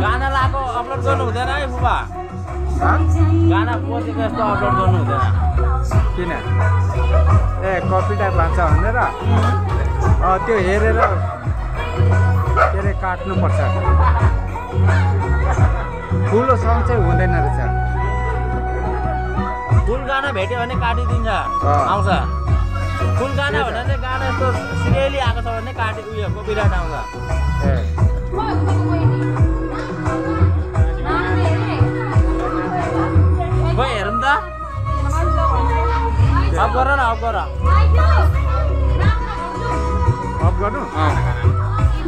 गाना लाको अपलोड गर्नु हुँदैन है बुबा गाना पछि जस्तो अपलोड गर्नु हुँदैन किन ए कपिराइट भन्छ भनेर त्यो हेरेर के अरे काट्नुपर्छ ठुलो सङ चाहिँ हुँदैन रहेछ फुल गाना भेट्यो भने काटिदिन्छ आउँछ फुल गाना भनेर चाहिँ गाना यस्तो सिरियली आएको छ भने काटि उयो कपिराइट आउँछ खोइ हेरौँ त अफ गर न अफ गर अफ गर्नु